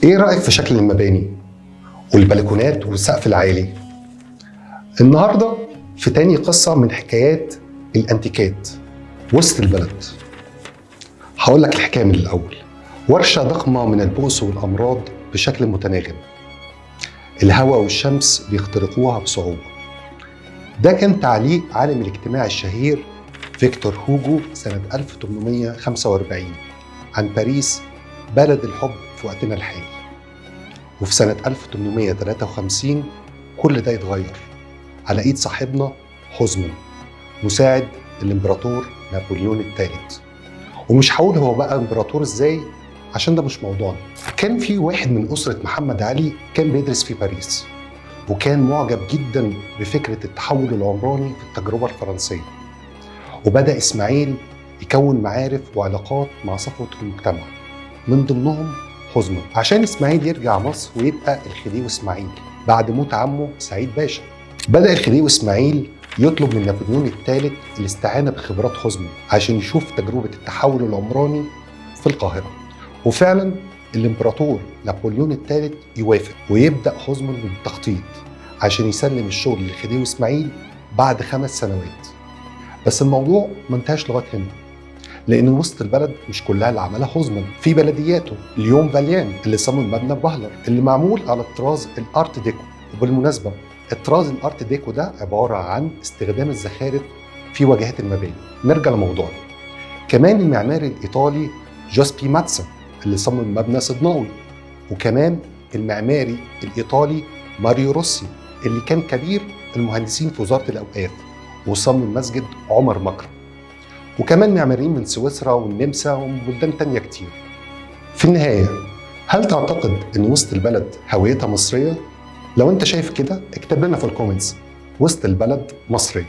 ايه رأيك في شكل المباني والبلكونات والسقف العالي؟ النهاردة في تاني قصة من حكايات الانتيكات وسط البلد. هقول لك الحكاية من الأول. ورشة ضخمة من البؤس والأمراض بشكل متناغم، الهواء والشمس بيخترقوها بصعوبة. ده كان تعليق عالم الاجتماع الشهير فيكتور هوجو سنة 1845 عن باريس بلد الحب في وقتنا الحالي. وفي سنة 1853 كل ده يتغير على إيد صاحبنا هوزمان مساعد الإمبراطور نابليون الثالث. ومش هقول هو بقى إمبراطور إزاي عشان ده مش موضوعنا. كان في واحد من أسرة محمد علي كان بيدرس في باريس، وكان معجب جدا بفكرة التحول العمراني في التجربة الفرنسية. وبدأ إسماعيل يكون معارف وعلاقات مع صفوة المجتمع، من ضمنهم هوزمان، عشان إسماعيل يرجع مصر ويبقى الخديوي إسماعيل بعد موت عمه سعيد باشا. بدأ الخديوي إسماعيل يطلب من نابليون الثالث الاستعانة بخبرات هوزمان عشان يشوف تجربة التحول العمراني في القاهرة. وفعلا الإمبراطور نابليون الثالث يوافق، ويبدأ هوزمان بالتخطيط عشان يسلم الشغل للخديوي إسماعيل بعد 5 سنوات. بس الموضوع ما انتهاش لغاية هنا، لأن وسط البلد مش كلها اللي عملها هوزمان. في بلدياته ليون فاليان اللي صمم مبنى بهلر اللي معمول على الطراز ال Art Deco. وبالمناسبة الطراز ال Art Deco ده عبارة عن استخدام الزخارف في واجهات المباني. نرجع لموضوعنا. كمان المعماري الإيطالي جوسبي ماتسا اللي صمم مبنى صدناوي، وكمان المعماري الإيطالي ماريو روسي اللي كان كبير المهندسين في وزارة الأوقاف وصمم مسجد عمر مكرم، وكمان معماريين من سويسرا والنمسا ومن بلدان تانية كتير. في النهاية، هل تعتقد إن وسط البلد هويتها مصرية؟ لو أنت شايف كده اكتب لنا في ال comments وسط البلد مصرية.